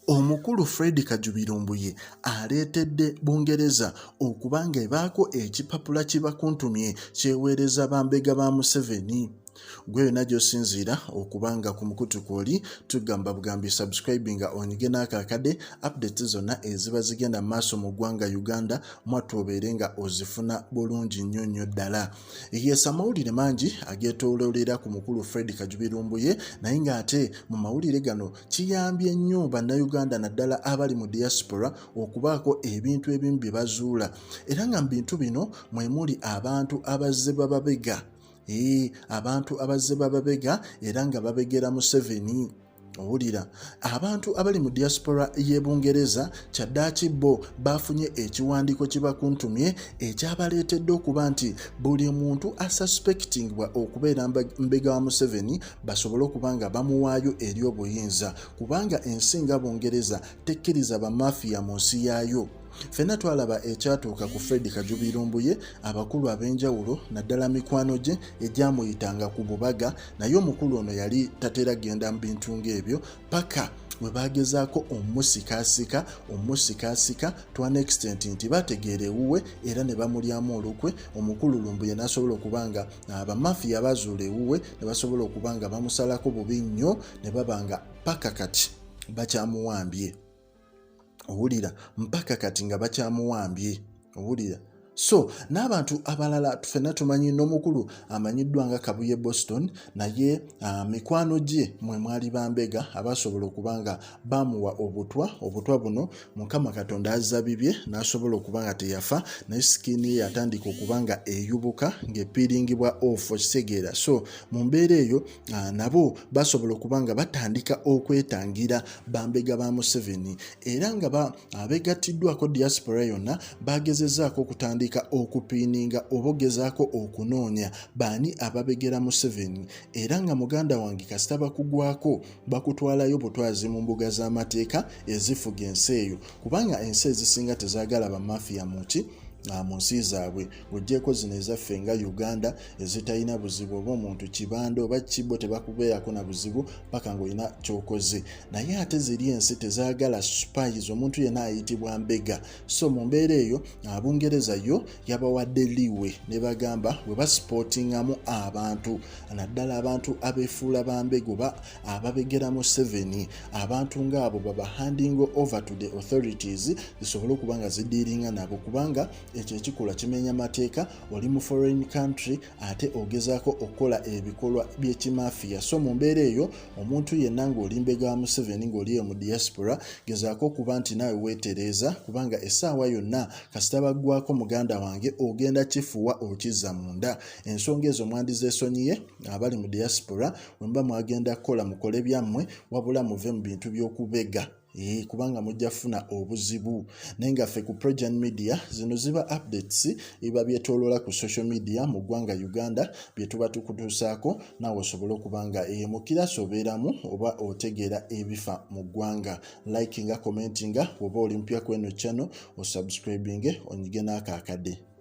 Omukulu Fred Kajubi Lumbuye aleetedde Bungereza okuba ng'ebaako ekipapula kibakuntumye kyeweereza bambega ba Museveni. Gwe yonna gy'osinziira okuba nga ku mukutu kwoli tugamba bugambi subscribinga onyige n'akakadde updates zonna eziba zigenda mu maaso mu ggwanga Uganda mwattu obeere nga ozifuna bulungi nnyo nnyo ddala. Yes, amawulire mangi ageetooloolera ku mukulu Fred Kajubi Lumbuye, naye ng'ate mu mawulire gano kiyambye nnyo Bannayuganda naddala abali mu diaspora okubaako ebintu ebimu bye bazuula, era nga mu bintu bino mwe muli abantu abazze bababega. Abantu abazze bababega era nga babegera Museveni. Owulira abantu abali mu diaspora y'e Bungereza kyaddaaki bo baafunye ekiwandiiko kibakuntumye ekyabaleetedde okuba nti buli muntu asuspectingibwa okubeera mbega wa Museveni basobole okuba nga bamuwaayo eri obuyinza, kubanga ensi nga Bungereza tekkiriza bamafiya mu nsi yaayo. Ffenna twalaba ekyatuuka ku Fred Kajubi Lumbuye, abakulu ab'enjawulo naddala mikwano gye egyamuyitanga ku bubaga, naye omukulu ono yali tatera genda mu bintu ng'ebyo paka we bagezaako omusikasika omusikasika to an extent nti bategeera ewuwe era ne bamulyamu olukwe. Omukulu Lumbuye n'asobola okuba nga abamafiya bazuula ewuwe ne basobola okuba nga bamusalako bubi nnyo ne baba nga paka kati bakyamuwambye. Owulira mpaka kati nga bakyamuwambye. Owulira so n'abantu abalala ffenna tumanyi n'omukulu amanyiddwa nga Kabuye Boston, naye mikwano gye mwe mwali bambega abasobola okuba nga bamuwa obutwa. Obutwa buno Mukama Katonda azza bibye n'asobola okuba nga teyafa, naye sikiini ye yatandika okuba nga eyubuka ng'epiiringibwa off, okitegeera. So mu mbeera eyo nabo basobola okuba nga batandika okwetangira bambega ba Museveni, era nga abegattiddwako diaspora yonna bagezezaako okutandika okupiininga oba ogezaako okunoonya baani ababegera Museveni. Era nga muganda wange kasita bakugwako bakutwalayo butwazi mu mbuga z'amateeka ezifuga ensi eyo, kubanga ensi ezisinga tezaagala bamafiya muki mu nsi zaabwe, ng'ogyeko zino ezaffe nga Uganda ezitalina buzibu, oba omuntu kibanda oba kibbo tebakubeerako na buzibu paka ng'olina ky'okoze. Naye ate ziri ensi tezaagala spies, omuntu yenna ayitibwa mbega. So mu mbeera eyo Bungereza yo yabawadde liwe ne bagamba bwe basipootingamu abantu, naddala abantu abeefuula bambega oba ababegera Museveni, abantu ng'abo baba handing over to the authorities zisobole okuba nga zidiiringa nabo, kubanga ekyo ekikolwa kimenya mateeka. Oli mu foreign country ate ogezaako okukola ebikolwa by'ekimafiya. So mu mbeera eyo omuntu yenna ng'oli mbega wa Museveni ng'oli eyo mu diaspora, gezaako okuba nti naawe weetereeza, kubanga essaawa yonna kasita baggwako muganda wange ogenda kifuwa okizza munda. Ensonga ezo mwandizeesonyiye abali mu diaspora, bwe muba mwagenda kukola mukole byammwe, wabula muve mu bintu by'okubega, kubanga mujja kufuna obuzibu. Naye nga ffe ku Progen Media zino ziba updates biba byetooloola ku social media mu ggwanga Uganda bye tuba tukutuusaako, naawe osobole okuba nga mu kirasi obeeramu oba otegeera ebifa mu ggwanga. Likinga, commentinga, oba oli mupya ku eno channel osubscribinge onyige n'akaakadde.